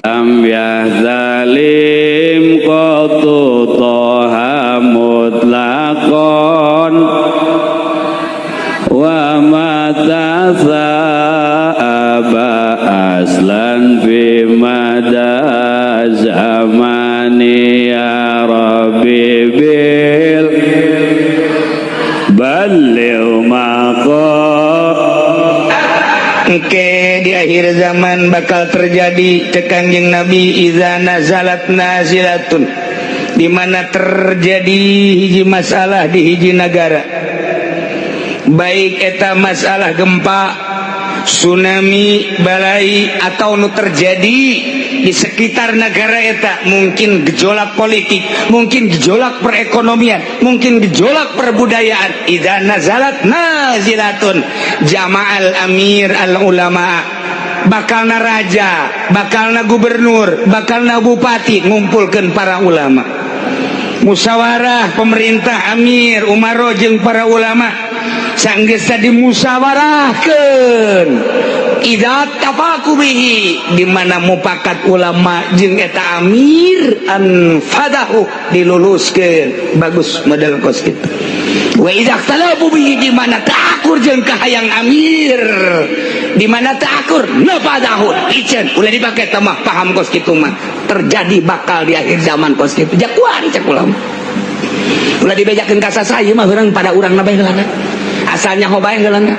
Lam yahtalim qattu toha mutlaqan wa ma aba aslan fi mada zamani ya rabbi bil balligh maqa. Oke, di akhir zaman bakal terjadi, cek Kangjeng Nabi, iza nazalat nazilatun, di mana terjadi hiji masalah di hiji negara, baik eta masalah gempa, tsunami, balai, atau nu terjadi di sekitar negara eta, mungkin gejolak politik, mungkin gejolak perekonomian, mungkin gejolak perbudayaan. Idza nazalat nazilatun jama'al amir al ulama, bakalna raja, bakalna gubernur, bakalna bupati ngumpulkan para ulama, musyawarah pemerintah, amir, umaro jeung para ulama. Sanggeus dimusyawarahkeun, idza tafaqu bihi, di mana mupakat ulama jeung eta amir, anfadahu, diluluskeun, bagus model kos kitu. Wa idza ikhtalafu bihi, di mana teu akur jeung kahayang amir, di mana teu akur, nafadahu, iceun, ulah dipake mah, paham kos kitu mah terjadi bakal di akhir zaman kos kitu. Jakuan cek ulama, ulah dibejakeun ka sasa, ieu mah urang pada urang na bae heulana, asalnya hobae heulana.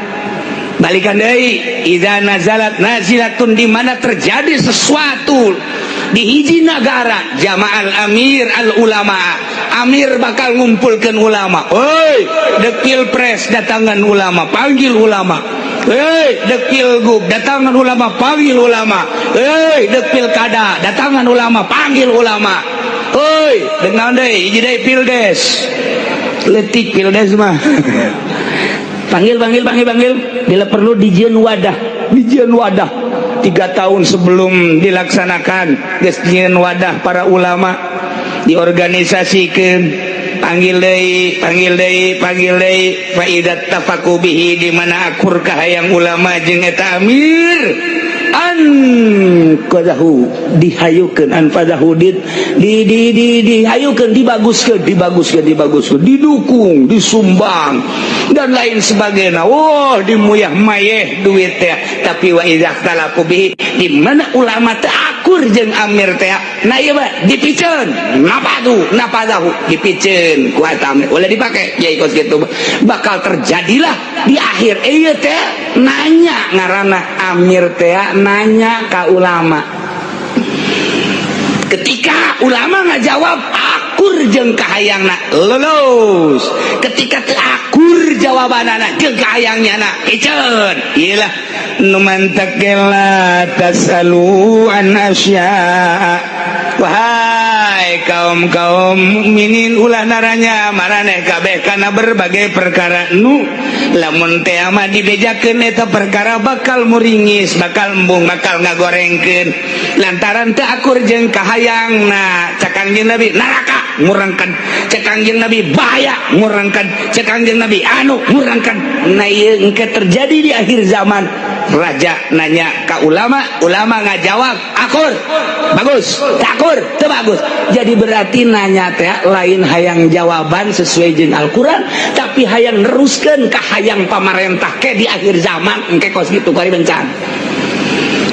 Balikan deui, idza nazalat nazilatun, di mana terjadi sesuatu di hiji negara, jama'al amir al ulama, amir bakal ngumpulkan ulama. Oi, dek pilpres, datangan ulama, panggil ulama. Hei, dek pilgub, datangan ulama, panggil ulama. Hei, dek pilkada, datangan ulama, panggil ulama. Hei, dek naon deui? Hiji deui, pildes. Letik pildes mah. Panggil, panggil, panggil, panggil. Bila perlu dijieun wadah, dijieun wadah. 3 tahun sebelum dilaksanakan, geus dijieun wadah para ulama, diorganisasikeun, panggil deui, panggil deui, panggil deui. Fa idza tafaqu bihi, di mana akur kahayang ulama jeung eta amir, an qadahu, dihayukeun, an fadahu, di di di di dihayukeun, dibaguskeun, dibaguskeun, dibaguskeun, didukung, disumbang, dan lain sebagainya. Wah, dimuyah mayeh duit teh. Tapi wa idza ikhtalafu bihi, di mana ulama teh akur jeung amir teh, nah ieu mah dipiceun, napadu napadahu, dipiceun ku eta amir, ulah dipake ya kos kitu. Bakal terjadilah di akhir ieu teh nanya, ngaranna amir teh nanya ka ulama. Ketika ulama ngajawab akur jeung kahayangna, lulus. Ketika teu akur jawabanana jeung kahayangnya na, iceun. Iyalah nu mantak la tasalu an asya. Wahai kaum kaum mukminin, ulah naranya maraneh kabeh kana berbagai perkara nu lamun teh mah dibejakeun eta perkara bakal muringis, bakal embung, bakal ngagorengkeun lantaran teu akur jeung kahayangna. Cek Kangjeng Nabi neraka ngurangkan, cek Kangjeng Nabi bahaya ngurangkan, cek Kangjeng Nabi anu ngurangkan. Nah, ieu engke terjadi di akhir zaman, raja nanya ka ulama, ulama ngajawab akur, bagus, akur, teu bagus. Jadi berarti nanya teh lain hayang jawaban sesuai jeung Al-Quran, tapi hayang neruskeun ka hayang pamarentah ke di akhir zaman. Engke kos kitu kuari bencana,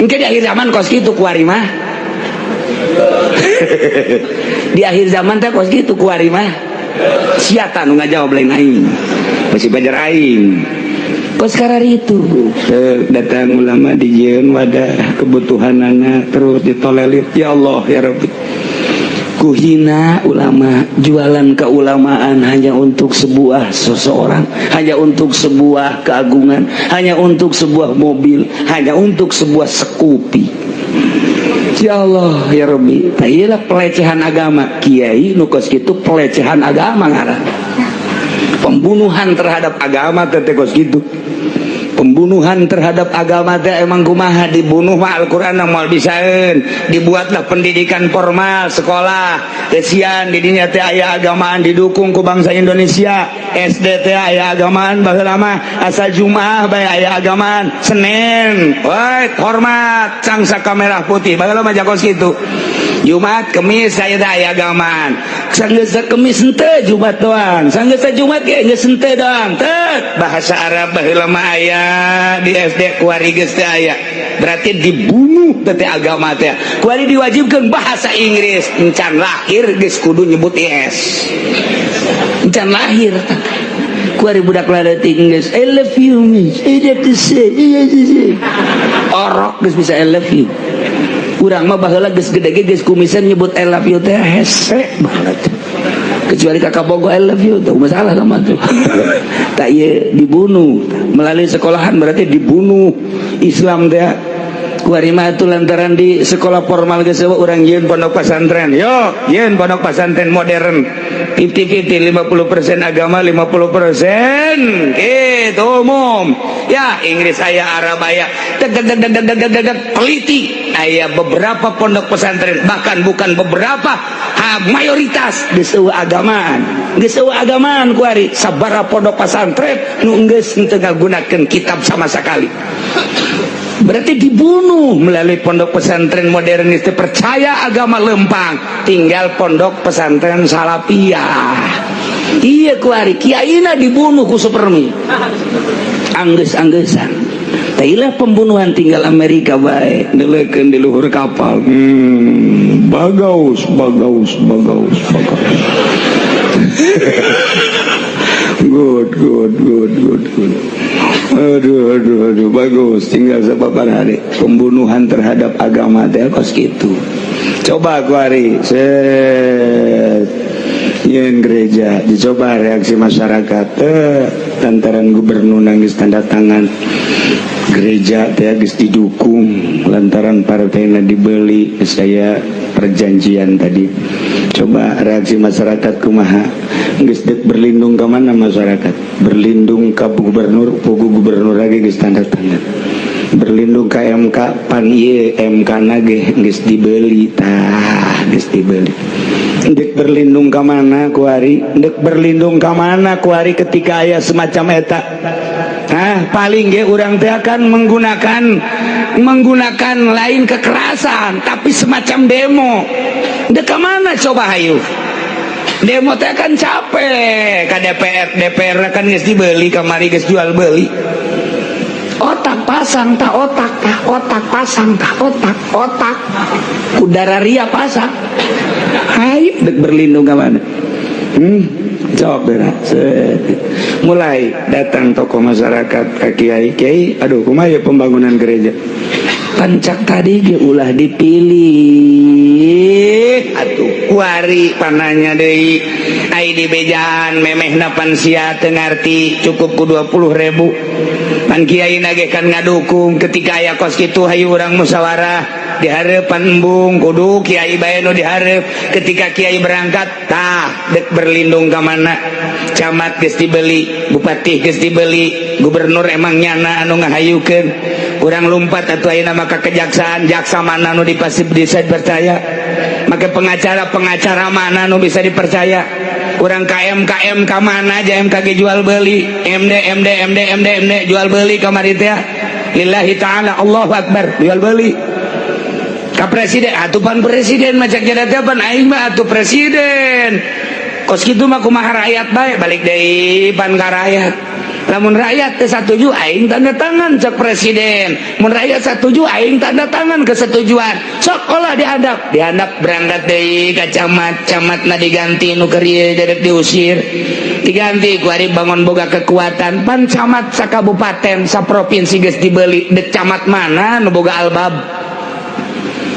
engke di akhir zaman kos kitu kuari mah. Di akhir zaman teh kos kitu kuari mah. Siapa nu ngajawab lain aing, masih pajar aing kos karar itu. Datang ulama, dijieun wadah kebutuhan anak, terus ditolelir. Ya Allah ya Rabbi, kuhina ulama, jualan keulamaan hanya untuk sebuah seseorang, hanya untuk sebuah keagungan, hanya untuk sebuah mobil, hanya untuk sebuah Scoopy. Ya Allah ya Rabbi, iyalah pelecehan agama. Kiai nu kos kitu pelecehan agama ngaran, pembunuhan terhadap agama teh kos kitu. Pembunuhan terhadap agama teh emang kumaha? Dibunuh mah Al-Qur'an moal bisaeun. Dibuatlah pendidikan formal sekolah, kesian di dinya teh aya agamaan, didukung ku bangsa Indonesia. SD teh aya agamaan, baheula mah asal Jumaah bae aya agamaan. Senin woi hormat cangsa merah putih, baheula mah kos kitu. Jumat Kemis saya teh aya agamaan, sanggeus Kemis henteu, Jumat doang, sanggeus Jumat ge geus henteu doang. Tet bahasa Arab baheula mah aya di SD, kuari geus teu aya. Berarti dibunuh teh agama teh. Kuari diwajibkan bahasa Inggris, encan lahir geus kudu nyebut IS, encan lahir. Kuari budak laletik geus "I love you, miss, I love to say," orok geus bisa "I love you". Urang mah baheula geus gede ge geus kumisan nyebut "I love you" teh hese banget, kecuali kakak bogo "I love you" tuh masalah sama tuh. Tak, iya, dibunuh melalui sekolahan, berarti dibunuh Islam teh. Kuari mah itu lantaran di sekolah formal geus euweuh, urang yeun pondok pesantren. Yo, yeun pondok pesantren modern 50-50, 50% agama, 50% gitu umum ya, Inggris aya, Arab aya, deg deg deg deg deg deg deg. Teliti, aya beberapa pondok pesantren, bahkan bukan beberapa, ha, mayoritas geus euweuh agamaan, geus euweuh agamaan. Kuari sabaraha pondok pesantren nu geus henteu ngagunakeun kitab sama sekali? Berarti dibunuh melalui pondok pesantren modernis, percaya agama lempang, tinggal pondok pesantren salafiyah. Iya, kuari kiaina dibunuh ku supermi, anggeus-anggesan. Tailah pembunuhan, tinggal Amerika bae neulekeun di luhur kapal. Bagaus bagaus bagaus bagaus, good good good good good, aduh aduh aduh, bagus. Tinggal sababaraha hari pembunuhan terhadap agama teh kos gitu. Coba kuari set yen gereja dicoba, reaksi masyarakat eh, lantaran gubernur nangis tanda tangan, gereja teh geus didukung lantaran partainya dibeli, saya perjanjian tadi. Coba reaksi masyarakat kumaha? Geus dek berlindung ke mana masyarakat? Berlindung ke gubernur, pugu gubernur lagi geus tanda tangan. Berlindung ke MK, pan ieu MK na ge geus dibeli. Tah, geus dibeli. Dek berlindung ke mana kuari? Dek berlindung ke mana kuari ketika aya semacam eta? Nah, paling ge urang teh akan menggunakan menggunakan lain kekerasan, tapi semacam demo. Dek ke mana coba, hayu? Demo teh kan capek ke DPR, DPR kan geus dibeli kamari, geus jual beli. Otak pasang tak, otak tak, otak pasang tak, otak otak udara ria pasang. Hayu dek berlindung ke mana? Jawab berat. Mulai datang tokoh masyarakat ke kiai, "Kiai, aduh, kumaha ya pembangunan gereja?" "Pancak tadi ge ulah dipilih atuh." Kuari pananya deui ai dibejaan memehna, pan sia teu ngarti, cukup ku 20.000. Pan kiai ge kan ngadukung. Ketika aya kos kitu, hayu urang musyawarah di hareupan embung, kudu kiai bae nu dihareup. Ketika kiai berangkat, tah dek berlindung ka mana? Camat geus dibeli, bupati geus dibeli, gubernur emang nyana anu ngahayukeun. Kurang lumpat atau ayeuna maka kejaksaan, jaksa mana nu dipasti bisa dipercaya? Maka pengacara, pengacara mana nu bisa dipercaya? Kurang KM KM ka mana aja, MKG jual beli, MD MD MD MD MD jual beli kamari teh. Lillahi ta'ala, Allahu akbar, jual beli ka presiden atuh. Pan presiden macam jadi pan aing mah atuh presiden kos kitu mah kumaha rakyat bae, balik deui pan ka rakyat. "Lamun rakyat teu satuju, aing tanda tangan," cek presiden. "Mun rakyat satuju, aing tanda tangan kesetujuan." Sok olah dihadap dihadap, berangkat deui ka camat, camatna diganti nu keur ieu, dedek diusir, diganti. Ku ari bangun boga kekuatan, pan camat sakabupaten, saprovinsi geus dibeli. Dek camat mana nu boga albab?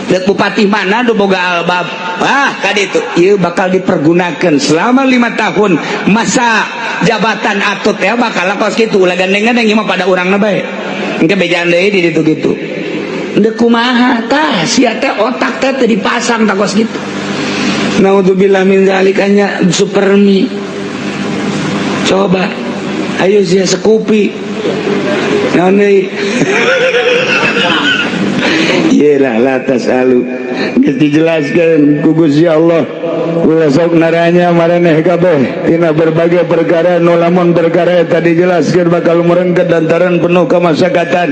Dek bupati mana nu boga albab? Ah, tadi itu ieu bakal dipergunakan selama 5 tahun masa jabatan atut ya, bakal kos kitu. Ulah gandeng-gandeng mah pada urang bae, engke bejaan deui di ditu gitu. Dek kumaha tah sia teh? Otak teh teu dipasang tah kos kitu. Naudzubillah min zalik, nya supermi. Coba ayo sia sekupi. Naon deui? Yelah, la tasalu geus dijelaskeun ku Gusti Allah. Ulah sok naranya maraneh kabeh tina berbagai perkara nu lamun perkara eta dijelaskeun bakal merengket lantaran penuh kemasyarakatan,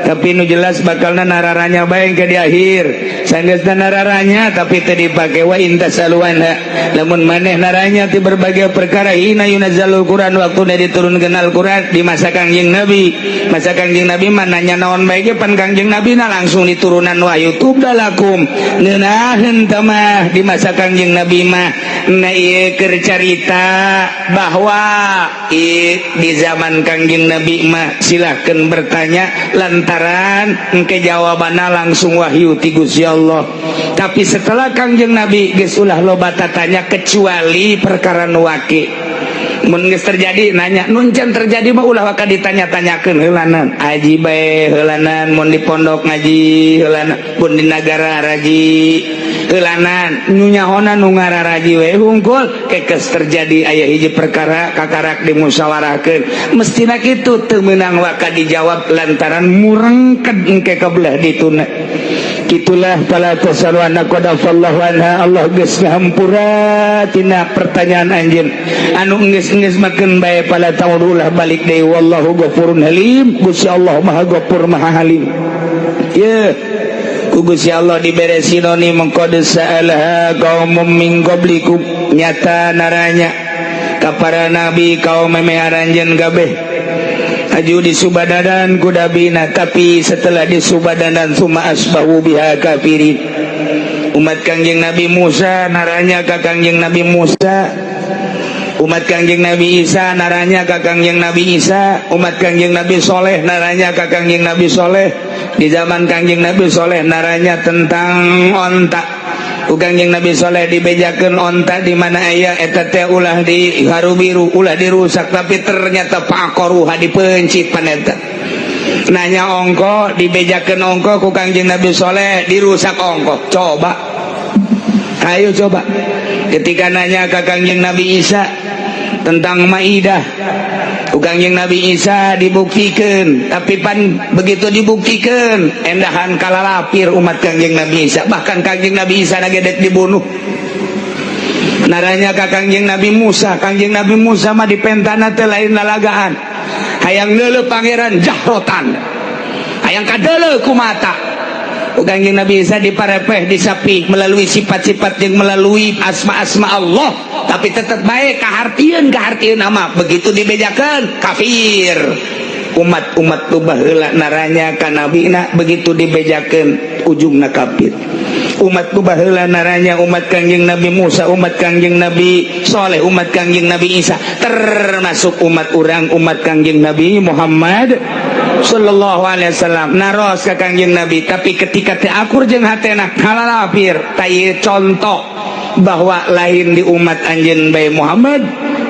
tapi nu jelas bakalna nararanya bae ke di akhir. Sanggeusna nararanya tapi teu dipake. Wa in tasalu anha, lamun maneh naranya ti berbagai perkara, hina yunazzalul Quran, waktuna diturunkeun Al-Quran di masa Kangjeng Nabi. Masa Kangjeng Nabi mah nanya naon bae ge, pan Kangjeng Nabi na langsung diturunan wahyu, tubdalakum ngeunaheun teh mah di masa Kangjeng Nabi mah. Nah, ieu keur carita bahwa di zaman Kangjeng Nabi mah silahkan bertanya lantaran engke jawabanna langsung wahyu ti Gusti Allah. Tapi setelah Kangjeng Nabi geus ulah loba tatanya, kecuali perkara nu waki. Mun geus terjadi nanya, nu can terjadi mah ulah waka ditanya-tanyakeun heulanan. Aji bae heulanan, mun di pondok ngaji heulanan, mun di nagara raji heulanan, nu nyahona nu ngararaji we hungkul. Kekes terjadi aya hiji perkara kakarak dimusyawarahkeun, mestina kitu, teu meunang waka dijawab lantaran murengked engke kabelah dituna. Gitulah, fala tasalu anha qad afallahu anha. Allah geus ngahampura tina pertanyaan anjeun anu geus-geus makeun bae. Fala ta'udulah balik deui. Wallahu ghafurun halim, Gusti Allah Maha Ghafur, Maha Halim. Ye ku Gusti Allah dibere sinonim, qad sa'alaha qaumum min qablikum, nyata naranya ka para nabi kaum memeh aranjeun kabeh aju disubadanan ku nabina, tapi setelah disubadanan summa asbahu biha kafirin. Umat Kangjeng Nabi Musa naranya ka Kangjeng Nabi Musa, umat Kangjeng Nabi Isa naranya ka Kangjeng Nabi Isa, umat Kangjeng Nabi Soleh naranya ka Kangjeng Nabi Soleh. Di zaman Kangjeng Nabi Soleh naranya tentang onta. Ku Kangjeng Nabi Soleh dibejakeun onta di mana aya eta teh ulah di haru biru, ulah dirusak, tapi ternyata fa'aqaruha, dipencit paneta. Nanya ongko, dibejakeun ongko ku Kangjeng Nabi Soleh, dirusak ongko. Coba, ayo coba. Ketika nanya ke Kangjeng Nabi Isa tentang Maidah, ku Kangjeng Nabi Isa dibuktikan, tapi pan begitu dibuktikan endahan kalalapir umat Kangjeng Nabi Isa, bahkan Kangjeng Nabi Isa nagedek dibunuh. Naranya ka Kangjeng Nabi Musa, Kangjeng Nabi Musa mah dipentana teh lain lalagaan, hayang neuleuh pangeran jahrotan, hayang kadeuleuh ku mata. Kangjeng Nabi Isa diparepeh disapi melalui sifat-sifat yang melalui asma-asma Allah, tapi tetap baik kahartieun kahartieun nama begitu dibejakan kafir. Umat-umat tu baheula naranya ka nabina, begitu dibejakeun ujungna kafir. Umat tu baheula naranya, umat Kangjeng Nabi Musa, umat Kangjeng Nabi Soleh, umat Kangjeng Nabi Isa, termasuk umat urang, umat Kangjeng Nabi Muhammad sallallahu alaihi wasallam, naros ka Kangjeng Nabi, tapi ketika teu akur jeung hatena halalapir. Tah, ieu contoh bahwa lain di umat anjeun bae Muhammad,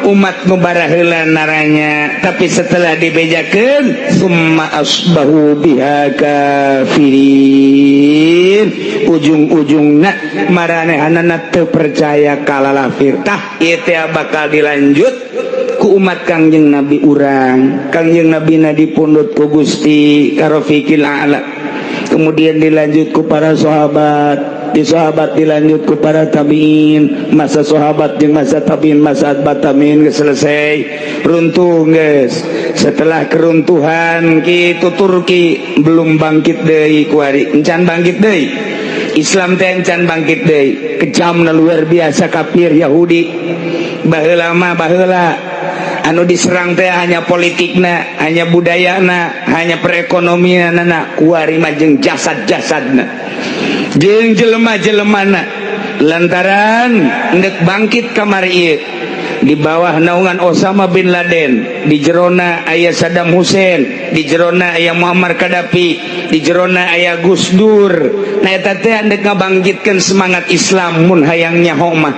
umat nu baraheula naranya, tapi setelah dibejakeun summa asbahu biha kafirin, ujung-ujungna maranehanana teu percaya, kalalafir. Tah, ieu teh bakal dilanjut ku umat Kangjeng Nabi urang. Kangjeng Nabi na dipundut ku Gusti karofiqil a'la, kemudian dilanjut ku para sahabat, di sahabat dilanjut ku para tabiin. Masa sahabat jeung masa tabiin, masa atba tabiin geus selesai, runtuh geus. Setelah keruntuhan kitu, Turki belum bangkit deui kuari, encan bangkit deui. Islam teh encan bangkit deui. Kejamna luar biasa kafir Yahudi. Baheula mah, baheula anu diserang teh hanya politikna, hanya budayana, hanya perekonomianana. Kuari mah jeung jasad-jasadna jeung jelema-jelemana, lantaran ndek bangkit kamari ieu di bawah naungan Osama bin Laden, di jerona aya Saddam Hussein, di jerona aya Muammar Gaddafi, di jerona aya Gus Dur. Nah, eta teh ndek ngabangkitkeun semangat Islam. Mun hayang nyaho mah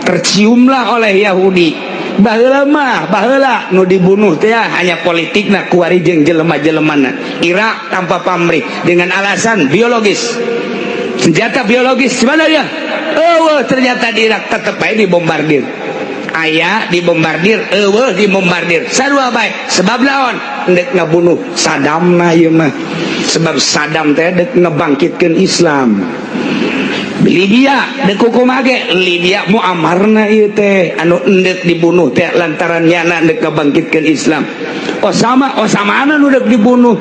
terciumlah oleh Yahudi. Baheula mah, baheula nu dibunuh teh hanya politikna, kuari jeung jelema-jelemana. Irak tanpa pamrih dengan alasan biologis, senjata biologis. Mana dia? Oh, ternyata di Irak tetap bae dibombardir. Aya dibombardir, euweuh dibombardir, sarua bae. Sebab naon? Dek ngabunuh Saddam na ieu mah, sebab Saddam teh dek ngebangkitkeun Islam. Libya dek kumaha ge, Libya Muammarna ieu teh anu endek dibunuh teh lantaran nyana dek ngebangkitkeun Islam. Osama, Osama nu dek dibunuh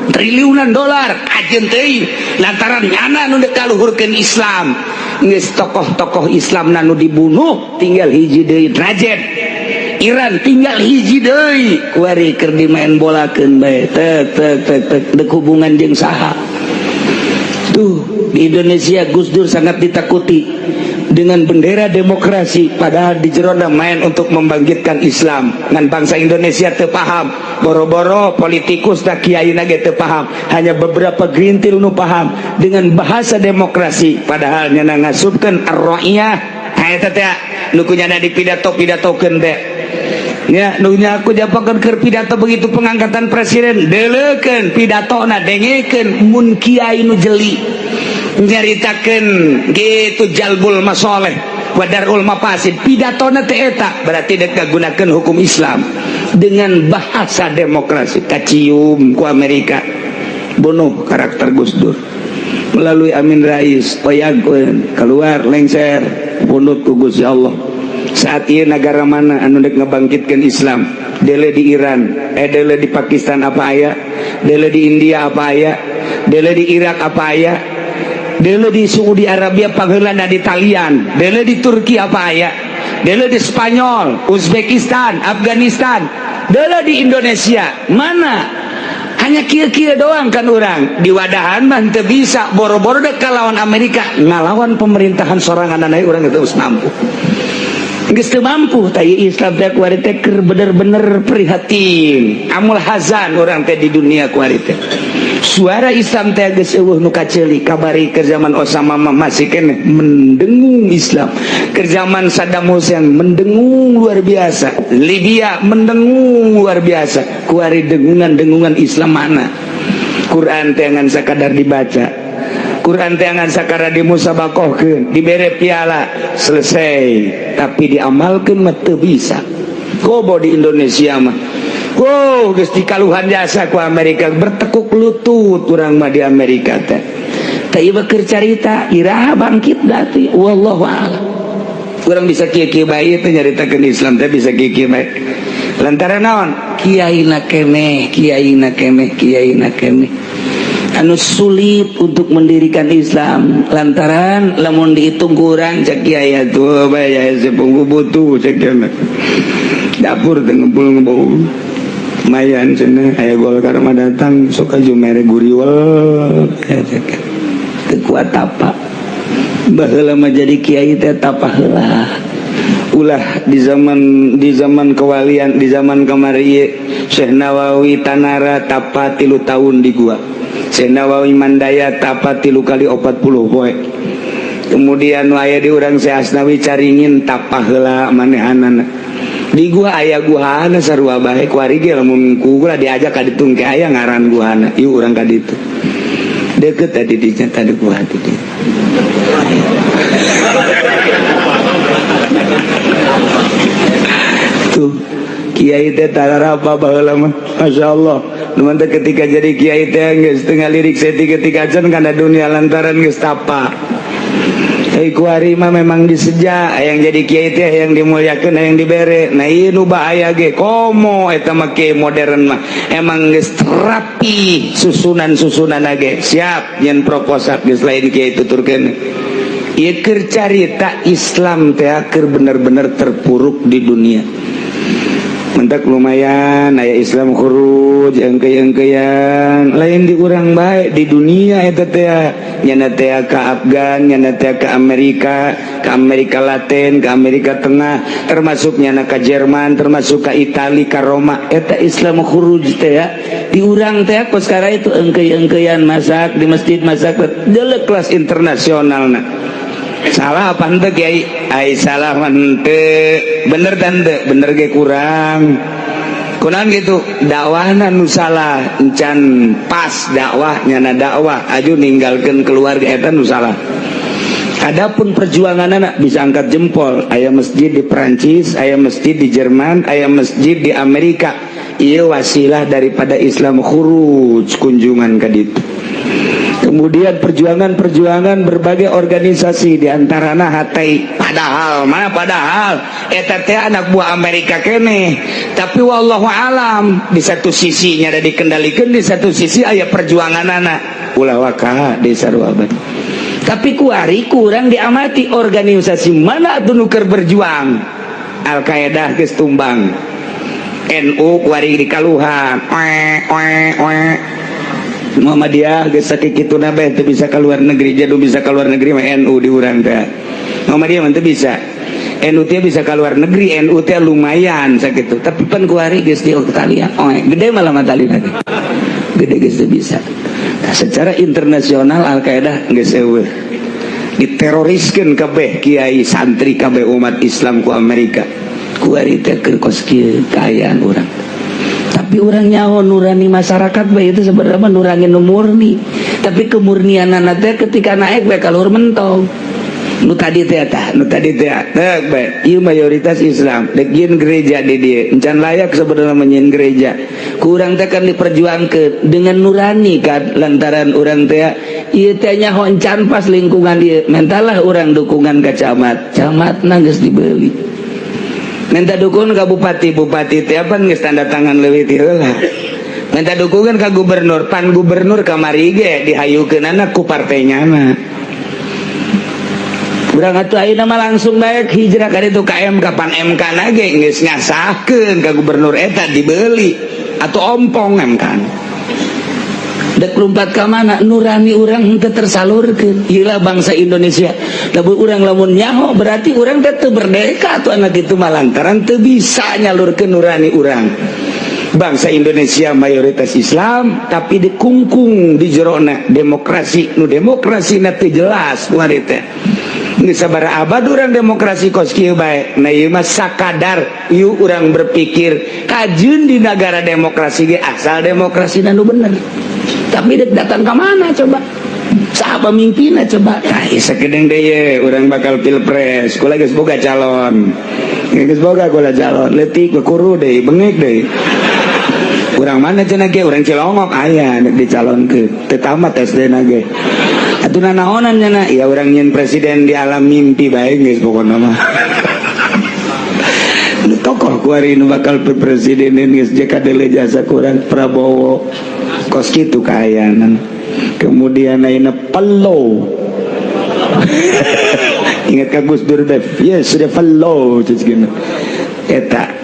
triliunan dolar kajeun teuing lantaran nyana nu dek kaluhurkeun Islam. Geus tokoh-tokoh Islam nu dibunuh, tinggal hiji deui Rajab Iran, tinggal hiji deui. Kuari keur dimain bolakeun bae, tek tek tek tek, dek hubungan jeung saha tuh. Di Indonesia Gus Dur sangat ditakuti dengan bendera demokrasi, padahal di jerona main untuk membangkitkan Islam. Ngan bangsa Indonesia teu paham, boro-boro politikus tak kiai ge teu paham, hanya beberapa gerintil nu paham dengan bahasa demokrasi, padahal nyana ngasupkeun ar-ra'iyah. Ha, eta teh nu kunyana di pidato-pidatokeun teh ya, nu nya aku japakeun keur pidato begitu pengangkatan presiden. Deleukeun pidatona, dengekeun, mun kiai nu jeli nyaritakeun gitu jalbul masoleh wa darul mafasid, pidatona teh eta berarti dek ngagunakeun hukum Islam dengan bahasa demokrasi. Kacium ku Amerika, bunuh karakter Gus Dur melalui Amin Rais, oyagkeun keluar, lengser, pundut ku Gusti Allah. Saat ieu negara mana anu dek ngebangkitkeun Islam? Dele di Iran, eh, dele di Pakistan apa aya? Dele di India apa aya? Dele di Irak apa aya? Dele di Saudi Arabia pangheulana di Talian. Dele di Turki apa aya? Dele di Spanyol, Uzbekistan, Afghanistan. Dele di Indonesia mana? Hanya kieu-kieu doang kan. Urang di wadahan mah teu bisa, boro-boro dek lawan Amerika, ngalawan pemerintahan sorangan aya urang itu geus mampu, geus teu mampu. Tai Islam teh kuari teh keur bener-bener prihatin, amul hazan urang teh di dunia kuari teh. Suara Islam teh geus euweuh nu kaceuli. Kabari ke zaman Osama mah masih keneh mendengung Islam, ke zaman Saddam Hussein mendengung luar biasa, Libya mendengung luar biasa. Kuari dengungan-dengungan Islam mana? Quran teh ngan sakadar dibaca, Quran teh ngan sakadar dimusabakohkeun, dibere piala, selesai, tapi diamalkeun mah teu bisa. Kobo di Indonesia mah. Wow, geus dikaluhan jasa ku Amerika, bertekuk lutut urang mah di Amerika teh. Teh ieu keur carita iraha bangkit berarti, wallahu a'lam. Urang bisa kieu-kieu bae teh, nyaritakeun Islam teh bisa kieu-kieu bae. Lantaran naon? Kiai na keneh, kiai na keneh, kiai na keneh. Anu sulit untuk mendirikan Islam lantaran lamun dihitung kurang cek kiai atuh bae ya sepungku butuh cek kiai. Dapur teh ngepul-ngepul. Lumayan cenah aya Golkar mah datang sok aju mere guriwel, teu kuat tapa. Baheula mah jadi kiai teh tapa heula, ulah di zaman kewalian, di zaman kamari ieu. Syekh Nawawi Tanara tapa 3 tahun di gua. Syekh Nawawi Mandaya tapa 3 kali 40 poe. Kemudian nu aya di urang Syekh Asnawi Caringin tapa heula manehanana di gua, aya guhana sarua bae. Kuari ge lamun ku gua diajak ka ditu ke aya ngaran guhana, ieu urang ka ditu deket tadi dinya tadi gua tadi. Tuh kiai teh tararapa baheula mah, Masya Allah. Nu teh ketika jadi kiai teh geus teu ngalirik saeutik ketika acan kana dunia lantaran geus tapa. Hei, kuari mah memang diseja yang jadi kiai teh yang dimuliakeun, yang dibere. Nah, ieu nu bahaya ge komo eta mah kiai modern mah emang geus rapi susunan-susunan ge siap nyen proposal, geus lain kiai tuturkeun. Ieu keur carita Islam teh keur bener-bener terpuruk di dunia. Mentak lumayan aya Islam khuruj engke-engkean, lain di urang bae, di dunia eta teh nyana teh ka Afgan, nyana teh ka Amerika, ke Amerika Latin, ke Amerika Tengah, termasuk nyana ka Jerman, termasuk ka Itali, ka Roma. Eta Islam khuruj teh di urang teh kos sekarang itu engke-engkean masak di masjid, masak jelek kelas internasional. Nah, salah apa henteu, Kiai? Ai salah mah henteu, bener dan henteu bener ge kurang. Kunaon gitu? Dakwahna nu salah, encan pas dakwah nyana dakwah aju ninggalkeun keluarga, eta nu salah. Adapun perjuangan anak bisa angkat jempol. Aya masjid di Perancis, aya masjid di Jerman, aya masjid di Amerika. Iya, wasilah daripada Islam khuruj kunjungan ke ditu. Kemudian perjuangan-perjuangan berbagai organisasi, diantarana HTI. Padahal mana, padahal eta teh anak buah Amerika kene, tapi wallahu alam, di satu sisinya ada dikendalikan, di satu sisi aya perjuangan anak ulah waka di sarua. Tapi kuari kurang diamati organisasi mana atuh nu keur berjuang. Al Qaeda geus tumbang, NU kuari dikaluhan, oe oe oe. Muhammadiyah geus sakituna bae teu bisa keluar negeri. Jadi bisa keluar negeri mah NU di urang teh. Muhammadiyah mah teu bisa, NU teh bisa keluar negeri. NU teh lumayan sakitu, tapi pan kuari geus di talian, oe gede malah matalina gede, geus teu bisa. Nah, secara internasional Al Qaeda geus eueuh, diteroriskeun kabeh kiai, santri, kabeh umat Islam ku Amerika. Kuari teh keur kos kieu kaayaan urang, tapi urang nyaho nurani masyarakat bae itu sebenarnya nurani nu murni, tapi kemurnian teh ketika naik bae kaluhur mentong. Nu tadi teh tah, nu tadi teh teh bae ieu mayoritas Islam dek jieun gereja di dieu encan layak sebenarnya menyieun gereja. Kurang teh kan diperjuangkeun dengan nurani kan, lantaran urang teh ieu teh nyaho encan pas lingkungan dieu, mentalah urang dukungan ka camat, camatna geus dibeli. Minta dukungan ka bupati, bupati teh apa geus tanda tangan leuwih ti heula. Minta dukungan ka gubernur, pan gubernur kamari ge dihayukeunana ku partainya mah. Urang atuh ayeuna mah langsung bae hijrah ka ditu ka MK, pan MK na ge geus ngasahkeun ka gubernur eta dibeli atau ompong MK. Dek lompat ka mana nurani urang henteu tersalurkeun. Ieu bangsa Indonesia. Lamun urang lamun nyaho berarti urang teh teu merdeka atuh anak itu mah, lantaran teu bisa nyalurkeun nurani urang. Bangsa Indonesia mayoritas Islam tapi dikungkung di jerona demokrasi, nu demokrasi na teu jelas kuari teh. Geus sabaraha abad urang demokrasi kos kieu bae. Nah, ieu mah sakadar yuk urang berpikir kajeun di negara demokrasi ge asal demokrasi nu bener. Tapi dek datang ke mana coba? Saha pemimpinna coba? Tah, sakedeung deui ye urang bakal pilpres. Kula geus boga calon. Geus boga kula calon. Leutik kuru deui, bengek deui. Urang mana cenah ge? Urang Cilongok aya dek dicalonkeun. Teu tamat SD na ge. Atuh nanaonan cenah? Ya urang nyeun presiden di alam mimpi bae geus pokona mah. Nu tokoh kuari nu bakal presiden geus JKD jasa kurang Prabowo kos kitu kaayaan. Kemudian ayeuna Palo. Ingat ka Gus Dur Beb? Yes, sudah follow terus gini. Eta.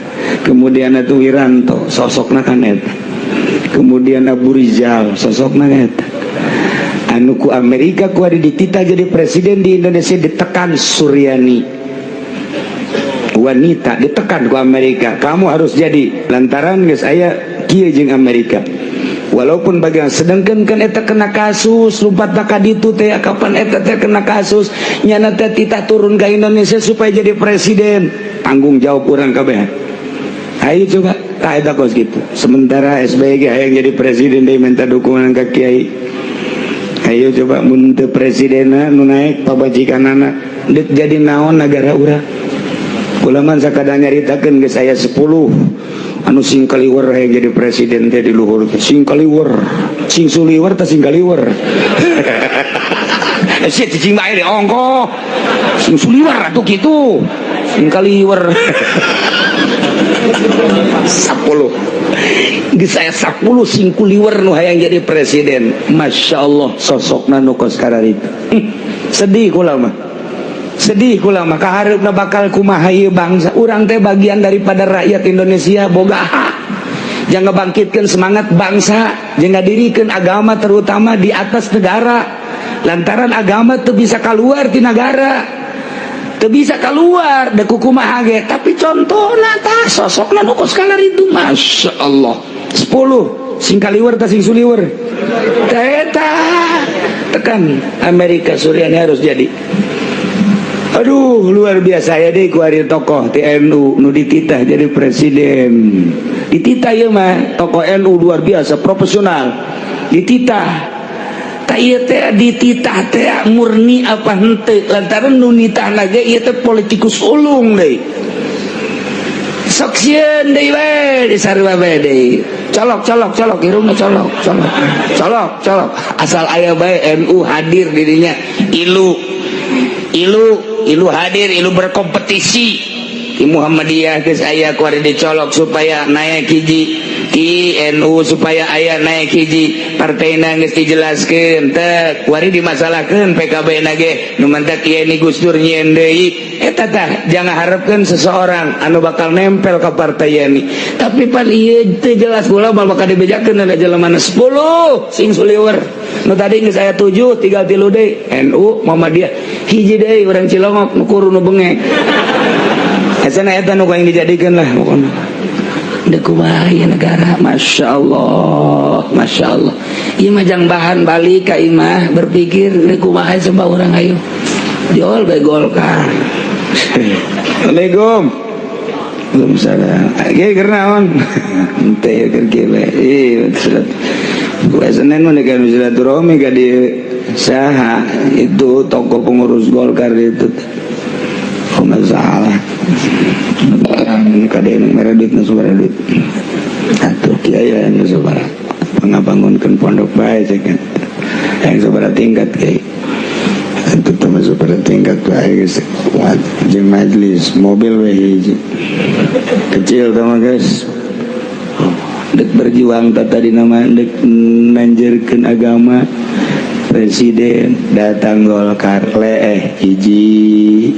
Kemudian itu Wiranto, sosokna kan eta. Kemudian Abu Rizal, sosokna eta. Anu ku Amerika ku ada ditita jadi presiden di Indonesia ditekan Suryani. Wanita ditekan ku Amerika. Kamu harus jadi, lantaran geus aya kieu jeung Amerika. Walaupun bagian sedangkan kan eta kena kasus lompat ka ditu teh, kapan eta teh kena kasus nyana teh titah turun ke Indonesia supaya jadi presiden, tanggung jawab urang kabeh. Ayo coba tak eta kos gitu. Sementara SBY ge hayang jadi presiden deui, minta dukungan ka kiai. Ayo coba mun teu presidenna nu naik pabajikanana, dek jadi naon negara urang? Kula mah sakadar nyaritakeun, geus aya 10 anu sing kaliwer hayang jadi presiden teh di luhur teh. Sing kaliwer, sing suliwer teh, sing kaliwer. Eh sia cicing bae di ongko. Sing suliwer atuh kitu. Sing kaliwer. 10 geus aya 10 sing kuliwer nu hayang jadi presiden. Masya Allah, sosokna nu kos kararitu. Sedih kula mah. Sedih kula mah, kahareupna bakal kumaha ieu bangsa. Urang teh bagian daripada rakyat Indonesia, boga hak jangan bangkitkan semangat bangsa, jangan dirikan agama terutama di atas negara, lantaran agama tuh bisa keluar di negara, teu bisa keluar da kumaha ge. Tapi contohna tah sosokna nu kos itu, Masya Allah, 10 sing kaliwer tah, sing suliwer eta tekan Amerika, Suryani harus jadi. Aduh, luar biasa ya deh kuari tokoh TNU nu dititah jadi presiden, dititah ya mah tokoh NU luar biasa profesional dititah. Tak ieu teh dititah teh murni apa henteu, lantaran nu nitahna ge ieu teh politikus ulung deui. Sok sieun deui we, disarua bae deui. Colok, colok, colok irungna, colok, colok, colok, colok, asal aya bae NU hadir di dinya. Ilu, ilu, ilu hadir, ilu berkompetisi di Muhammadiyah geus aya, kuari dicolok supaya naik hiji di NU, supaya aya naik hiji partai. Geus dijelaskeun teh, kuari dimasalahkeun PKB na ge nu mantak ieu ni Gus Dur nyieun deui eta. Tah, jangan harapkeun seseorang anu bakal nempel ke partai ini, tapi pan ieu teu jelas. Kula bakal dibejakeun ada jelema 10 sing suliwer. Nu tadi geus aya 7, tinggal 3 deui, NU, Muhammadiyah, hiji deui urang Cilongok nu kuru, nu bengek. Esana eta nu yang dijadikan lah pokoknya. Dek kumaha ieu negara, Masya Allah, Masya Allah. Ieu mah jang bahan balik ka imah berpikir, dek kumaha coba urang, ayo. Jual bae Golkar. Assalamualaikum. Waalaikumsalam. Ge keur naon? Henteu, keur kieu bae. Ih, surat. Gua Senin mah kan silaturahmi ka di saha itu, tokoh pengurus Golkar itu. Oh, masalah. Kade nu mere duit, nu sabaraha duit. Atuh kiai anu sabaraha pangabangunkeun pondok bae cek kan. Yang sabaraha tingkat kiai. Atuh teh sabaraha tingkat bae geus jeung majlis mobil we hiji. Kecil teh mah, guys. Dek berjuang tah tadi nama dek nanjerkeun agama, presiden datang Golkar leeh hiji,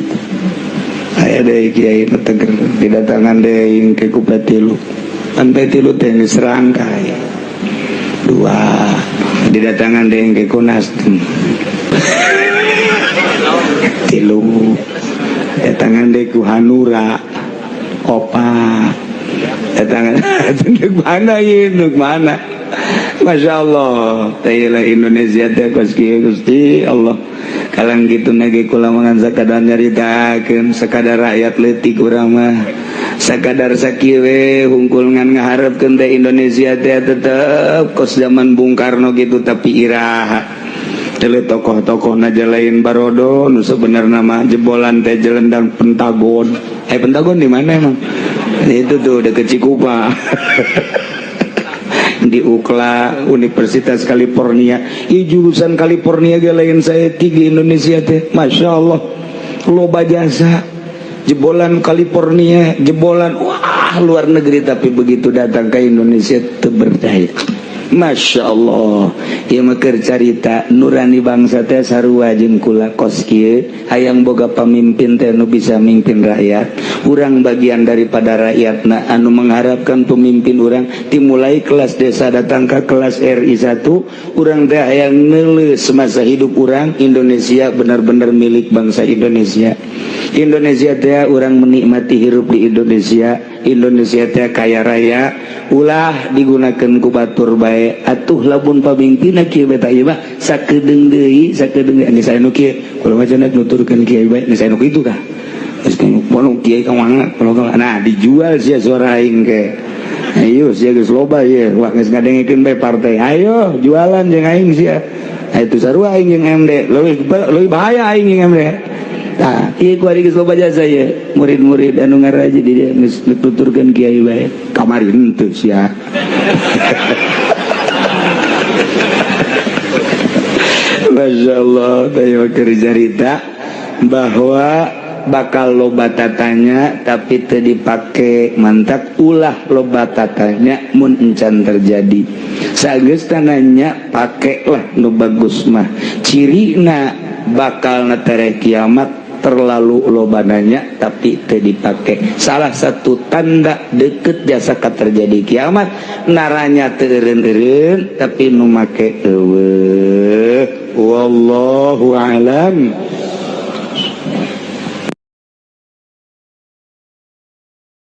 aya deui kiai nu teger, didatangan deui ke ku P3 pan, P3 teh geus rangkai dua, didatangan deui ke ku Nasdem tilu, datangan deui ku Hanura opat, datangan deuk mana ieu, deuk mana? Masya Allah, teh Indonesia teh kos kieu. Gusti Allah, kalang kitu nage kula mangan sakadar nyaritakeun, sakadar rakyat leutik urang mah, sakadar sakieu we hungkul ngan ngaharepkeun teh Indonesia teh tetep kos zaman Bung Karno gitu. Tapi iraha tele tokoh-tokoh na lain barodo nu sebenarnya mah jebolan teh jelendang Pentagon. Eh, Pentagon di mana emang itu tuh? Deket Cikupa, di UKLA, Universitas California. I jurusan California ge lain saya di Indonesia teh, Masya Allah, loba jasa jebolan California, jebolan wah luar negeri, tapi begitu datang ke Indonesia teu berdaya. Masya Allah, ieu mah keur carita nurani bangsa teh sarua jeung kula kos kieu, hayang boga pamimpin teh nu bisa mimpin rakyat. Urang bagian daripada rakyatna anu mengharapkan pemimpin urang, dimulai kelas desa datang ke kelas RI 1. Urang teh hayang neuleus semasa hidup urang Indonesia benar-benar milik bangsa Indonesia. Indonesia teh urang menikmati hirup di Indonesia. Indonesia teh kaya raya, ulah digunakan ku batur bae atuh. Lamun pamimpinna kieu beta ieu mah sakedeung deui, sakedeung deui geus aya nu kieu. Kula mah cenah nuturkeun kieu bae, geus aya nu kitu kah, geus nu kieu ka mana. Nah, dijual sia suara aing ke, ayo sia geus loba ieu, wah geus ngadengekeun bae partai, ayo jualan jeung aing sia. Nah, itu sarua aing jeung MD, leuwih leuwih bahaya aing jeung MD. Tah, ieu kuari geus loba jasa ye, murid-murid anu ngaraji di dieu geus dituturkeun kiai bae. Kamari henteu sia. Masya Allah, tadi keur carita bahwa bakal loba tatanya tapi teu dipake. Mantak ulah loba tatanya mun encan terjadi. Sageus nanya, pakailah nu bagus mah. Cirina bakal netere kiamat terlalu loba nanya tapi teu dipake. Salah satu tanda deket jasa terjadi kiamat, naranya teu eureun-eureun tapi nu make euweuh. Wallahu alam.